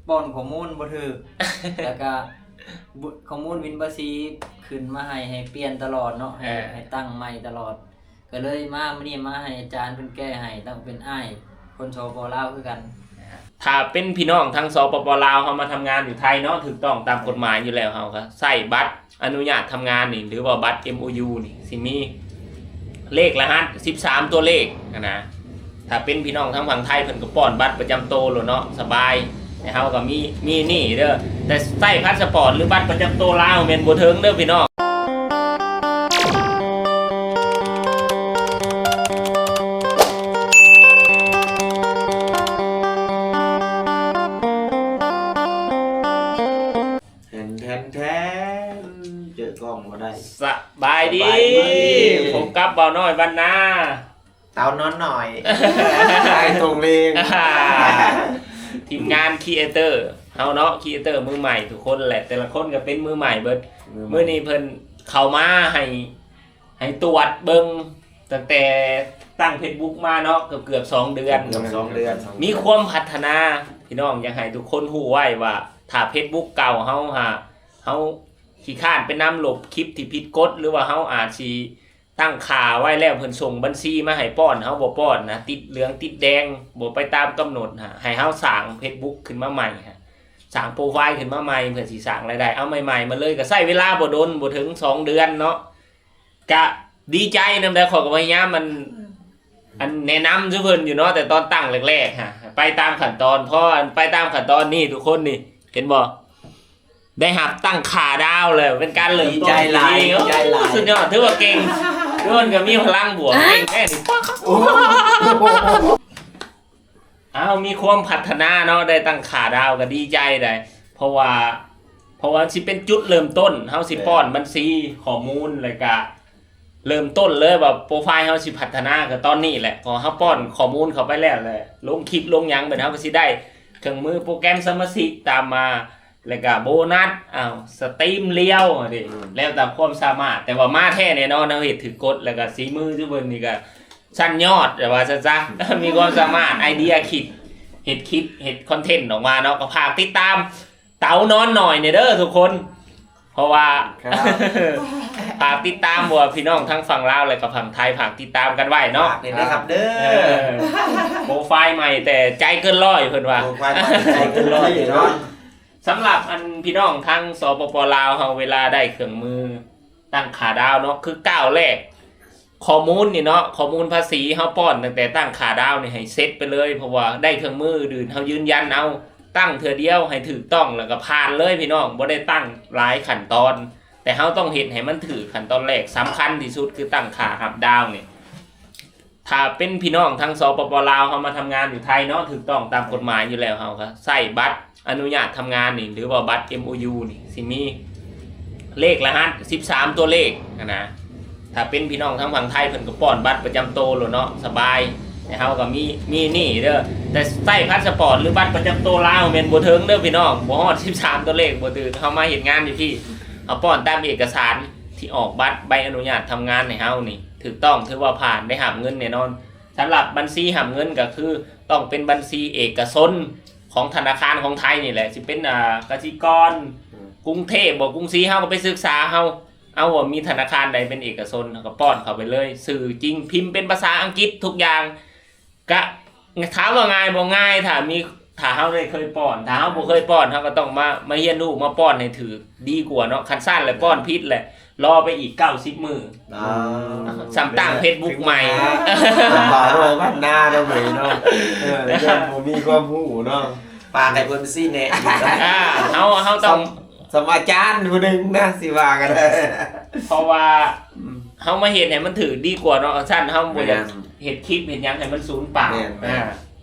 ປ້ອນຂໍ້ມູນບໍ່ຖືກ ແລ້ວກະ ບຸ- ຂໍ້ມູນບິນພາສີຂຶ້ນມາໃຫ້ ໃຫ້ປ່ຽນຕະຫຼອດເນາະ ໃຫ້ ເອີ ໃຫ້ຕັ້ງໃໝ່ຕະຫຼອດ ກໍເລີຍມາມື້ນີ້ມາໃຫ້ອາຈານເພິ່ນແກ້ໃຫ້ ຕ້ອງເປັນອ້າຍຄົນ ສປປ ລາວ ຄືກັນ. ຖ້າເປັນພີ່ນ້ອງທາງ ສປປ ລາວ ເຮົາມາທຳງານຢູ່ໄທເນາະ ຖືກຕ້ອງຕາມກົດໝາຍຢູ່ແລ້ວ ເຮົາກໍໃຊ້ບັດອະນຸຍາດທຳງານນີ້ ຫຼືວ່າບັດ ເອັມໂອຢູ ນີ້ ຊິມີ ເລກລະຫັດສິບສາມຕົວເລກຫັ້ນນະ. ຖ້າເປັນພີ່ນ້ອງທາງຝັ່ງໄທ ເພິ່ນກໍປ້ອນບັດປະຈຳໂຕໂລດເນາະ ສະບາຍ ແຕ່ເຮົາກໍມີ ມີນີ້ເດີ ແຕ່ໃຊ້ພາສະປອດ ຫຼື ບັດປະຈຳໂຕລາວແມ່ນບໍ່ເຖິງເດີພີ່ນ້ອງ. ແທນ ແທນ ແທນ ເຈີກ້ອງບໍ່ໄດ້. ສະບາຍດີ ສະບາຍດີ ພົບກັບບ່າວນ້ອຍບ້ານນາ ເຕົານອນໜ້ອຍ ອ້າຍຕົງເລງ ທີມງານຄຣີເອເຕີເຮົາເນາະ ຄຣີເອເຕີມືໃໝ່ທຸກຄົນແຫຼະ ແຕ່ລະຄົນກໍເປັນມືໃໝ່ເບິດ. ມື້ໃໝ່ ມື້ນີ້ເພິ່ນເຂົ້າມາໃຫ້ ໃຫ້ຕວດເບິ່ງຕັ້ງແຕ່ຕັ້ງເຟສບຸກມາເນາະ ເກືອບໆສອງເດືອນ ເກືອບສອງເດືອນ ມີຄວາມພັດທະນາ. ພີ່ນ້ອງ ຢາກໃຫ້ທຸກຄົນຮູ້ໄວ້ວ່າ ຖ້າເຟສບຸກເກົ່າເຮົາຫາ ເຮົາຂີ້ຄ້ານໄປນຳ ລົບຄລິບທີ່ຜິດກົດ ຫຼືວ່າເຮົາອາດຊິຕັ້ງຄ່າໄວ້ແລ້ວ ເພິ່ນສົ່ງບັນຊີມາໃຫ້ປ້ອນ ເຮົາບໍ່ປ້ອນນະ ຕິດເຫຼືອງຕິດແດງ ບໍ່ໄປຕາມກຳນົດນະ ໃຫ້ເຮົາສ້າງເຟສບຸກຂຶ້ນມາໃໝ່ ສ້າງໂປຣໄຟລ໌ຂຶ້ນມາໃໝ່ ເພື່ອຊິສ້າງລາຍໄດ້ ເອົາໃໝ່ໆມາເລີຍ ກໍໃຊ້ເວລາບໍ່ດົນ ບໍ່ເຖິງສອງເດືອນເນາະ. ກະດີໃຈນຳໄດ໋ ຂ້ອຍກໍພະຍາຍາມ ອັນ ອັນແນະນຳສູ່ເພິ່ນຢູ່ເນາະ ແຕ່ຕອນຕັ້ງແລກໆຫະ ໄປຕາມຂັ້ນຕອນ ພໍອັນໄປຕາມຂັ້ນຕອນນີ້ ທຸກຄົນນີ້ ເຫັນບໍ່ ໄດ້ຮັບຕັ້ງຄ່າດາວແລ້ວ ເປັນການເລີ່ມຕົ້ນທີ່ດີ ດີໃຈຫຼາຍ ດີໃຈຫຼາຍ ໂອ້ ສຸດຍອດ ຖືວ່າເກັ່ງ ເພິ່ນກໍມີພະລັງບວກ ເກັ່ງແທ້ນີ້ ໂອ້ ເຮົາມີຄວາມພັດທະນາເນາະ ໄດ້ຕັ້ງຄ່າດາວກໍດີໃຈໄດ໋ ເພາະວ່າ ເພາະວ່າຊິເປັນຈຸດເລີ່ມຕົ້ນ ເຮົາຊິ ແມ່ນ ປ້ອນບັນຊີ ຂໍ້ມູນ ແລ້ວກະເລີ່ມຕົ້ນເລີຍວ່າໂປຣໄຟລ໌ເຮົາຊິພັດທະນາ ກໍຕອນນີ້ແຫຼະ ເພາະເຮົາປ້ອນຂໍ້ມູນເຂົ້າໄປແລ້ວແຫຼະ ລົງຄລິບລົງຫຍັງ ບັດເຮົາກໍຊິໄດ້ເຄື່ອງມືໂປຣແກຣມສະມາຊິກຕາມມາ ແລ້ວກະໂບນັດ ອ້າວ ສະຕຣີມລຽວເດ ອືມ ແລ້ວແຕ່ຄວາມສາມາດ ແຕ່ວ່າມາແທ້ແນ່ນອນ ເຮົາເຮັດຖືກກົດ ແລ້ວກະສີມືຈຸເບິ່ງນີ້ກະ ຊັ້ນຍອດ ແຕ່ວ່າຊັ້ນຊະ ມີຄວາມສາມາດ ໄອເດຍຄິດ ເຮັດຄລິບ ເຮັດຄອນເທັນອອກມາເນາະ ກໍຝາກຕິດຕາມເຕົານອນໜ້ອຍແດ່ເດີທຸກຄົນ ເພາະວ່າ ຄັບ ຝາກຕິດຕາມ ບໍ່ວ່າພີ່ນ້ອງທາງຝັ່ງລາວ ແລະກໍຝັ່ງໄທ ຝາກຕິດຕາມກັນໄວ້ເນາະ ຝາກແດ່ເດີຄັບເດີ ເອີ ໂປຣໄຟລ໌ໃໝ່ແຕ່ໃຈເກີນຮ້ອຍ ເພິ່ນວ່າ ໂປຣໄຟລ໌ໃໝ່ແຕ່ໃຈເກີນຮ້ອຍເນາະ. ສຳລັບອັນພີ່ນ້ອງທາງ ສປປ ລາວ ເຮົາ ເວລາໄດ້ເຄື່ອງມື ຕັ້ງຄ່າດາວເນາະ ຄືກ້າວແລກ ຂໍ້ມູນນີ້ເນາະ ຂໍ້ມູນພາສີເຮົາປ້ອນຕັ້ງແຕ່ຕັ້ງຄ່າດາວນີ້ໃຫ້ເສັດໄປເລີຍ ເພາະວ່າໄດ້ເຄື່ອງມືອື່ນເຮົາຢືນຢັນເອົາ ຕັ້ງເທື່ອດຽວໃຫ້ຖືກຕ້ອງ ແລ້ວກໍຜ່ານເລີຍພີ່ນ້ອງ ບໍ່ໄດ້ຕັ້ງຫຼາຍຂັ້ນຕອນ ແຕ່ເຮົາຕ້ອງເຮັດໃຫ້ມັນຖືກ ຂັ້ນຕອນແລກສຳຄັນທີ່ສຸດ ຄືຕັ້ງຄ່າຮັບດາວນີ້. ຖ້າເປັນພີ່ນ້ອງທາງ ສປປ ລາວ ເຮົາມາທຳງານຢູ່ໄທເນາະ ຖືກຕ້ອງຕາມກົດໝາຍຢູ່ແລ້ວ ເຮົາກໍໃຊ້ບັດອະນຸຍາດທຳງານນີ້ ຫຼືວ່າບັດ ເອັມໂອຢູ ນີ້ ຊິມີເລກລະຫັດສິບສາມຕົວເລກຫັ້ນນະ. ຖ້າເປັນພີ່ນ້ອງທາງຝັ່ງໄທ ເພິ່ນກໍປ້ອນບັດປະຈຳໂຕໂລດເນາະ ສະບາຍ. ແຕ່ເຮົາກໍມີ ມີນີ້ເດີ ແຕ່ໃຊ້ພາສະປອດ ຫຼື ບັດປະຈຳໂຕລາວແມ່ນບໍ່ເຖິງເດີພີ່ນ້ອງ ບໍ່ຮອດສິບສາມຕົວເລກ ບໍ່ຖືກ. ເຮົາມາເຮັດງານຢູ່ພີ້ ເຮົາປ້ອນຕາມເອກະສານທີ່ອອກບັດໃບອະນຸຍາດທຳງານໃຫ້ເຮົານີ້ ຖືກຕ້ອງ ຖືວ່າຜ່ານ ໄດ້ຮັບເງິນແນ່ນອນ. ສຳລັບບັນຊີຮັບເງິນກໍຄືຕ້ອງເປັນບັນຊີເອກະຊົນຂອງທະນາຄານຂອງໄທນີ້ແຫຼະ ຊິເປັນ ອ່າ ກະສິກອນ ອືມ ກຸງເທບບໍ ກຸງສີ ເຮົາກໍໄປສຶກສາເຮົາ ເອົາວ່າມີທະນາຄານໃດເປັນເອກະຊົນ ເຮົາກໍປ້ອນເຂົ້າໄປເລີຍ ຊື່ຈິງ ພິມເປັນພາສາອັງກິດທຸກຢ່າງ. ກະຖາມວ່າງ່າຍບໍ່? ງ່າຍ ຖ້າມີ ຖ້າເຮົາໄດ້ເຄີຍປ້ອນ. ຖ້າເຮົາບໍ່ເຄີຍປ້ອນ ເຮົາກໍຕ້ອງມາ ມາຮຽນຮູ້ ມາປ້ອນໃຫ້ຖືກ ດີກວ່າເນາະ. ຄັນຊັ້ນແລ້ວປ້ອນຜິດແລ້ວ ລໍໄປອີກເກົ້າສິບມື້ ອືມ ສ່ຳຕັ້ງເຟສບຸກໃໝ່ ບ່າວນ້ອຍບ້ານນາເນາະ ເອີ ຍັງບໍ່ມີຄວາມຮູ້ເນາະ ຝາກໃຫ້ເພິ່ນຊີ້ແນະຢູ່. ອ່າ ເຮົາ ເຮົາຕ້ອງ ສ່ຳ ສ່ຳອາຈານຜູ້ໜຶ່ງນະ ຊິວ່າກັນ ເພາະວ່າ ອືມ ເຮົາມາເຮັດໃຫ້ມັນຖືກດີກວ່າເນາະ. ຊັ້ນເຮົາບໍ່ຢາກ ແມ່ນ ເຮັດຄລິບເຮັດຫຍັງໃຫ້ມັນສູນເປົ່າ. ແມ່ນ ອ່າ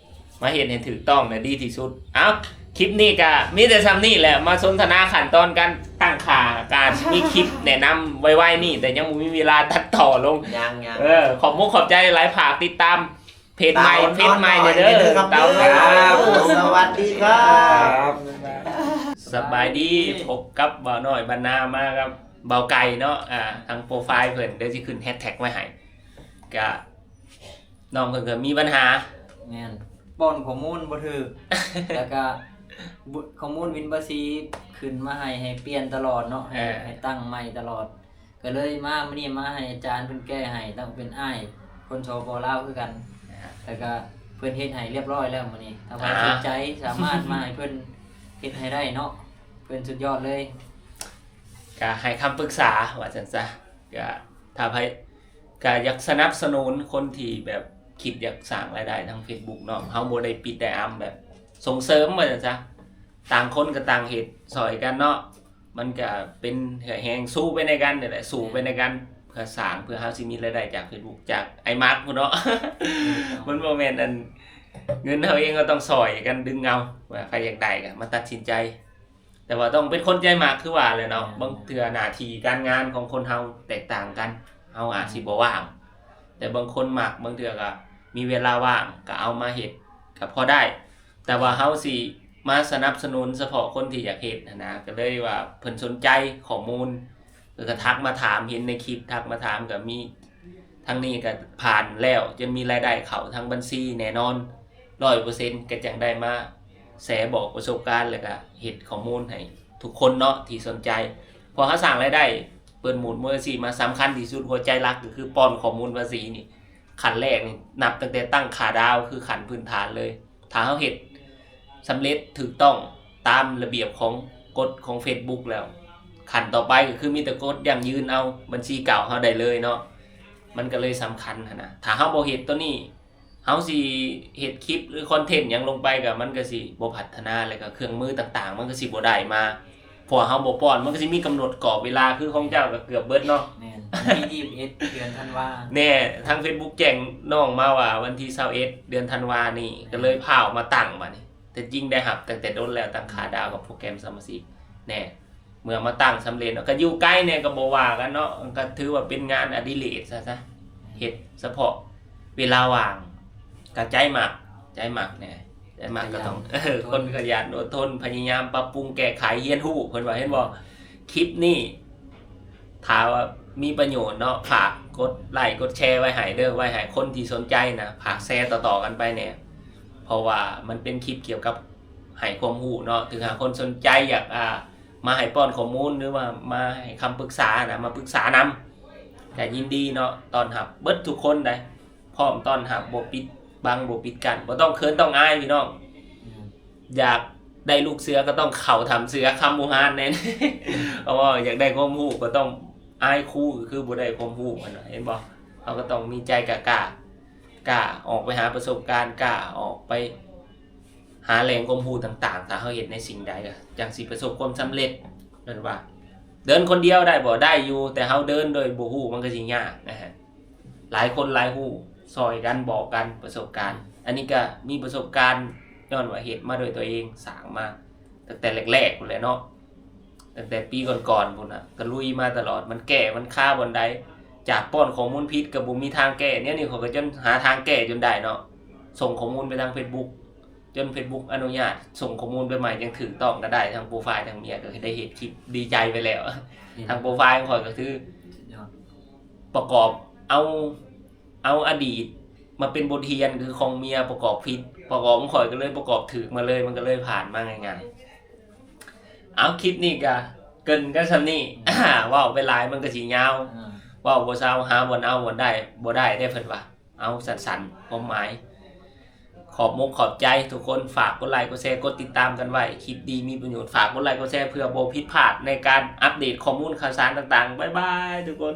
ມາເຮັດໃຫ້ຖືກຕ້ອງນະ ດີທີ່ສຸດ. ເອົ້າ ຄລິບນີ້ກະມີແຕ່ສ່ຳນີ້ແຫຼະ ມາສົນທະນາຂັ້ນຕອນການຕັ້ງຄ່າ. ກະຊິມີຄລິບແນະນຳໄວໆນີ້ ແຕ່ຍັງບໍ່ມີເວລາຕັດຕໍ່ລົງ. ຍັງໆ ເອີ ຂອບມຸກຂອບໃຈຫຼາຍໆ ຝາກຕິດຕາມເພຈໃໝ່ ເຕົາ ເພຈໃໝ່ແດ່ເດີ ເຕົາ ເຕົາ ສະຫວັດດີຄັບ ສະບາຍດີ ພົບກັບບ່າວນ້ອຍບ້ານນາ ມາກັບບ່າວໄກ່ເນາະ. ອ່າ ທາງໂປຣໄຟລ໌ເພິ່ນ ດຽວຊິຂຶ້ນແຮັດແທັກໄວ້ໃຫ້. ກະ ນ້ອງເພິ່ນກໍມີບັນຫາ ແມ່ນ ປ້ອນຂໍ້ມູນບໍ່ຖືກ ແລ້ວກະ ບຸ- ຂໍ້ມູນບິນພາສີຂຶ້ນມາໃຫ້ ໃຫ້ປ່ຽນຕະຫຼອດເນາະ ໃຫ້ ເອີ ໃຫ້ຕັ້ງໃໝ່ຕະຫຼອດ ກໍເລີຍມາມື້ນີ້ມາໃຫ້ອາຈານເພິ່ນແກ້ໃຫ້ ຕ້ອງເປັນອ້າຍຄົນ ສປ ລາວ ຄືກັນ ແລ້ວກໍເພິ່ນເຮັດໃຫ້ຮຽບຮ້ອຍແລ້ວມື້ນີ້ ຖ້າໃຜ ອ່າ ສົນໃຈສາມາດມາໃຫ້ເພິ່ນເຮັດໃຫ້ໄດ້ເນາະ ເພິ່ນສຸດຍອດເລີຍ ກະໃຫ້ຄຳປຶກສາວ່າຊັ້ນຊະ ກະຖ້າໃຜ ກະຢາກສະໜັບສະໜູນຄົນທີ່ແບບຄິດຢາກສ້າງລາຍໄດ້ທາງເຟສບຸກເນາະ ເຮົາບໍ່ໄດ້ປິດໄດ້ອຳ ແບບສົ່ງເສີມວ່າຊັ້ນຊະ ຕ່າງຄົນກໍຕ່າງເຮັດຊ່ອຍກັນເນາະ ມັນກະເປັນເຫື່ອແຮງສູ້ໄປນຳກັນນີ້ແຫຼະ ສູ້ໄປນຳກັນ ເພື່ອສ້າງ ເພື່ອເຮົາຊິມີລາຍໄດ້ຈາກເຟສບຸກ ຈາກອ້າຍມາກພຸ້ນເນາະ ມັນບໍ່ແມ່ນອັນ ເງິນເຮົາເອງ ເຮົາຕ້ອງຊ່ອຍກັນດຶງເອົາ ວ່າໃຜຢາກໄດ້ກໍມາຕັດສິນໃຈ ແຕ່ວ່າຕ້ອງເປັນຄົນໃຈມັກ ຄືວ່າແຫຼະເນາະ ແມ່ນ ບາງເທື່ອໜ້າທີ່ການງານຂອງຄົນເຮົາແຕກຕ່າງກັນ ເຮົາອາດຊິບໍ່ວ່າງ ແຕ່ບາງຄົນມັກ ບາງເທື່ອກໍມີເວລາວ່າງ ກໍເອົາມາເຮັດ ກໍພໍໄດ້ ແຕ່ວ່າເຮົາຊິມາສະໜັບສະໜູນສະເພາະຄົນທີ່ຢາກເຮັດຫັ້ນນະ ກໍເລີຍວ່າເພິ່ນສົນໃຈຂໍ້ມູນ ກໍທັກມາຖາມ ເຫັນໃນຄລິບທັກມາຖາມກໍມີ ທາງນີ້ກໍຜ່ານແລ້ວ ຈະມີລາຍໄດ້ເຂົ້າທາງບັນຊີແນ່ນອນ ຮ້ອຍເປີເຊັນ ກໍຈັ່ງໄດ້ມາແຊບອກປະສົບການ ແລ້ວກໍເຮັດຂໍ້ມູນໃຫ້ທຸກຄົນເນາະທີ່ສົນໃຈ ເພາະເຮົາສ້າງລາຍໄດ້ ເປີດໝູດໝູ່ພາສີມາ ສຳຄັນທີ່ສຸດ ຫົວໃຈຫຼັກກໍຄືປ້ອນຂໍ້ມູນພາສີນີ້ ຂັ້ນແລກນີ້ ນັບຕັ້ງແຕ່ຕັ້ງຄ່າດາວ ຄືຂັ້ນພື້ນຖານເລີຍ ຖ້າເຮົາເຮັດສຳເລັດຖືກຕ້ອງຕາມລະບຽບຂອງກົດຂອງເຟສບຸກແລ້ວ ຂັ້ນຕໍ່ໄປກໍຄືມີແຕ່ກົດຢັ້ງຢືນເອົາບັນຊີເກົ່າເຮົາໄດ້ເລີຍເນາະ ມັນກໍເລີຍສຳຄັນຫັ້ນນະ ຖ້າເຮົາບໍ່ເຮັດໂຕນີ້ ເຮົາຊິເຮັດຄລິບ ຫຼື ຄອນເທັນຫຍັງລົງໄປ ກໍມັນກໍຊິບໍ່ພັດທະນາ ແລ້ວກໍເຄື່ອງມືຕ່າງໆ ມັນກໍຊິບໍ່ໄດ້ມາ ເພາະວ່າເຮົາບໍ່ປ້ອນ ມັນກໍຊິມີກຳນົດກອບເວລາ ຄືຂອງເຈົ້າກໍເກືອບເບິດເນາະ ແມ່ນ ວັນທີຊາວເອັດ ເດືອນທັນວາ ແນ່ ທາງເຟສບຸກແຈ້ງນ້ອງມາວ່າວັນທີຊາວເອັດ ເດືອນທັນວານີ້ ກໍເລີຍພ້າວມາຕັ້ງບັດນີ້ ແຕ່ຈິງໄດ້ຮັບຕັ້ງແຕ່ດົນແລ້ວ ຕັ້ງຄ່າດາວກັບໂປຣແກຣມສະມາຊິກ ແນ່ ເມື່ອມາຕັ້ງສຳເລັດເນາະ ກໍຢູ່ໄກແນ່ກໍບໍ່ວ່າກັນເນາະ ກໍຖືວ່າເປັນງານອະດິເລກຊະ ຊະ ເຮັດສະເພາະເວລາວ່າງ ກໍໃຈມັກ ໃຈມັກແນ່ ໃຈມັກກໍຕ້ອງ ຂະຫຍັນ ເອີ ຄົນຂະຫຍັນ ອົດທົນ ພະຍາຍາມປັບປຸງແກ້ໄຂ ຮຽນຮູ້ ເພິ່ນວ່າ ເຫັນບໍ່? ຄລິບນີ້ ຖ້າວ່າມີປະໂຫຍດເນາະ ຝາກກົດໄລກົດແຊໄວ້ໃຫ້ເດີ ໄວ້ໃຫ້ຄົນທີ່ສົນໃຈນະ ຝາກແຊຕໍ່ໆກັນໄປແນ່ ເພາະວ່າມັນເປັນຄລິບກ່ຽວກັບໃຫ້ຄວາມຮູ້ເນາະ ຖືຫາຄົນສົນໃຈຢາກ ອ່າ ມາໃຫ້ປ້ອນຂໍ້ມູນ ຫຼືວ່າມາໃຫ້ຄຳປຶກສານະ ມາປຶກສານຳ ກໍຍິນດີເນາະ ຕ້ອນຮັບເບິດທຸກຄົນໃດ ພ້ອມຕ້ອນຮັບ ບໍ່ປິດບັງ ບໍ່ປິດກັ້ນ ບໍ່ຕ້ອງເຂີນຕ້ອງອາຍພີ່ນ້ອງ ອືມ ຢາກໄດ້ລູກເສືອກໍຕ້ອງເຂົ້າຖ້ຳເສືອຄຳບູຮານແນ່ ເພາະວ່າຢາກໄດ້ຄວາມຮູ້ກໍຕ້ອງອາຍຄູ ກໍຄືບໍ່ໄດ້ຄວາມຮູ້ຫັ້ນນະ ເຫັນບໍ່? ເຮົາກໍຕ້ອງມີໃຈກ້າໆ ກ້າອອກໄປຫາປະສົບການ ກ້າອອກໄປຫາແຫຼ່ງຄວາມຮູ້ຕ່າງໆ ຖ້າເຮົາເຮັດໃນສິ່ງໃດກໍຈັ່ງຊິປະສົບຄວາມສຳເລັດ ແມ່ນວ່າ ເດີນຄົນດຽວໄດ້ບໍ່? ໄດ້ຢູ່ ແຕ່ເຮົາເດີນໂດຍບໍ່ຮູ້ ມັນກໍຊິຍາກນະຮະ ຫຼາຍຄົນຫຼາຍຮູ້ ຊ່ອຍກັນບອກກັນປະສົບການ ອັນນີ້ກໍມີປະສົບການ ຍ້ອນວ່າເຮັດມາໂດຍຕົວເອງ ສ້າງມາຕັ້ງແຕ່ແລກໆພຸ້ນແຫຼະເນາະ ຕັ້ງແຕ່ປີກ່ອນໆພຸ້ນນະ ກໍລຸຍມາຕະຫຼອດ ມັນແກ້ມັນຄາບ່ອນໃດ ຈາກປ້ອນຂໍ້ມູນຜິດກໍບໍ່ມີທາງແກ້ ແນວນີ້ຂ້ອຍກໍຈົນຫາທາງແກ້ຈົນໄດ້ເນາະ ສົ່ງຂໍ້ມູນໄປທາງເຟສບຸກ ຈົນເຟສບຸກອະນຸຍາດສົ່ງຂໍ້ມູນໄປໃໝ່ ຈັ່ງຖືກຕ້ອງກໍໄດ້ ທັງໂປຣໄຟລ໌ທັງເມຍ ກໍໄດ້ເຮັດຄລິບດີໃຈໄປແລ້ວ ທັງໂປຣໄຟລ໌ຂອງຂ້ອຍກໍຄື ສຸດຍອດ ປະກອບເອົາ ເອົາອະດີດມາເປັນບົດຮຽນ ຄືຂອງເມຍປະກອບຜິດ ປະກອບຂອງຂ້ອຍກໍເລີຍປະກອບຖືກມາເລີຍ ມັນກໍເລີຍຜ່ານມາງ່າຍໆ ເອົາ ຄລິບນີ້ກໍເກີ່ນກັນສ່ຳນີ້ ເວົ້າໄປຫຼາຍມັນກໍຊິຍາວ ເວົ້າບໍ່ເຊົາ ຫາບ່ອນເອົາບ່ອນໄດ້ບໍ່ໄດ້ເດ້ ເພິ່ນວ່າ ເອົາສັ້ນໆຄວາມໝາຍ ຂອບມົກຂອບໃຈທຸກຄົນ ຝາກກົດໄລກົດແຊ ກົດຕິດຕາມກັນໄວ້ ຄລິບດີມີປະໂຫຍດ ຝາກກົດໄລກົດແຊ ເພື່ອບໍ່ຜິດພາດໃນການອັບເດດຂໍ້ມູນຂ່າວສານຕ່າງໆ ບາຍບາຍທຸກຄົນ.